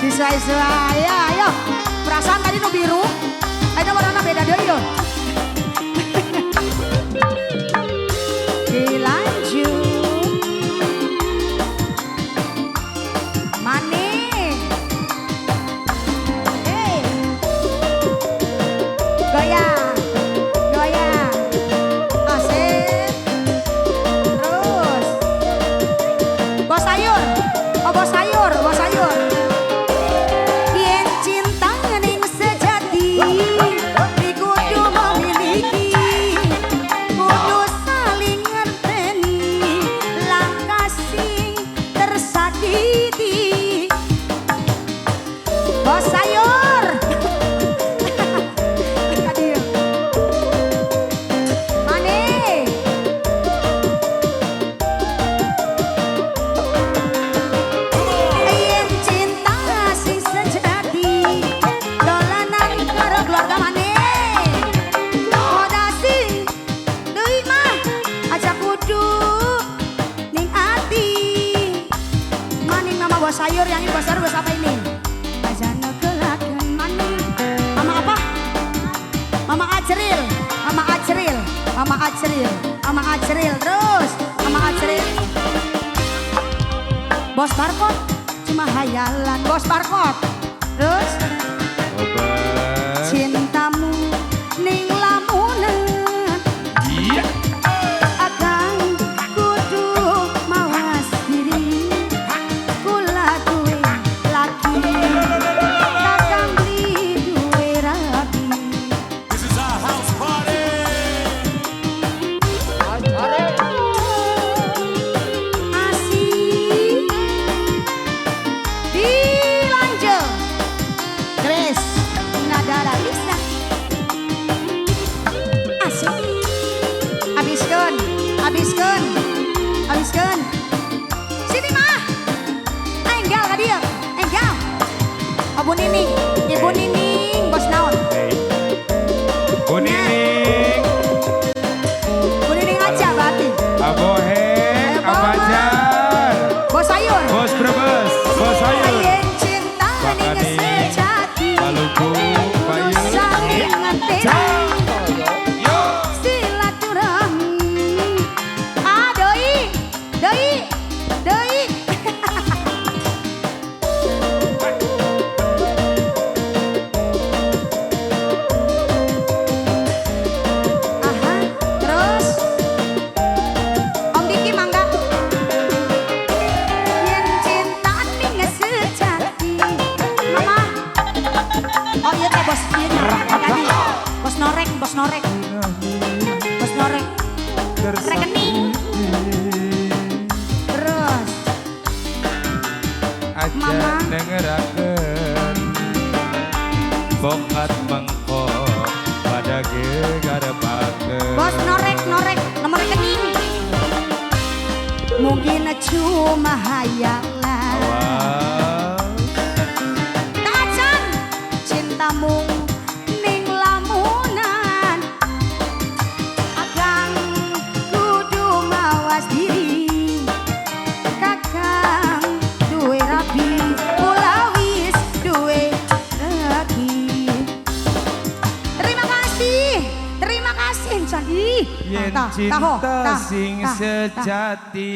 Disuai-suai, ayo, ayo. Perasaan tadi nu biru, ayo warna beda deh yo. Dilanjut. Manis. Hey. Goyang, goyang. Asik. Terus. Bos sayur, oh bos sayur, bos sayur. Yen cinta ning sejati, kudu memiliki, kudu saling ngerteni, langkah sing tersakiti. Bos sayur. Kadir. Mane. Yen cinta sing sejati, dolanan karo keluarga mane. Modal sing deui mah aja kudu ning ati. Maning mama bos sayur, yang ini bos sayur bos apa ini? Ajana kelaken maning. Mama apa? Mama Acril, Mama Acril, Mama Acril, Mama Acril, terus Mama Acril. Bos barcode cuma hayalan, bos barcode. Terus Obat. cintamu ning lamunan, Iya. akang kudu mawas diri, kula duwe laki, kakang beli duwe rabi. This is our house party. Asik. Dilanjut. Grace Nadara Lisa. Asik. Habiskeun, habiskeun, habiskeun. Sini mah. Enggal ka dieu, enggal. Oh, Bu Nining, Ibu Nining, bos naon? Hey. Bu Nining, Bu Nining aja berarti. Abohek, Ayo, bawa. Abajar, Bos sayur. Bos Brebes, Bos Sayur, Yen cinta ning Bakani, sejati, Maluku, kudu Bayu. saling ngerteni. Yo. Silaturahmi. Ah, doi, doi, doi. Aha, terus Om Diki mangga. Yen cinta ning sejati. Mama. Oh iya teh bos ieu nya tadi. Bos norek, bos norek. Bos norek. Rekening. Terus Aja Mama. dengeraken bokat mengko pada gegarepaken. Bos norek, norek, nomor rekening. Mungkin cuma hayalan. Awas. Tacan cintamu ning lamunan, akang kudu mawas diri, kakang duwe rabi, kula wis duwe laki. Terima kasih, terima kasih Candi. Yen Tah, taho, cinta tah, sing tah, tah. sejati.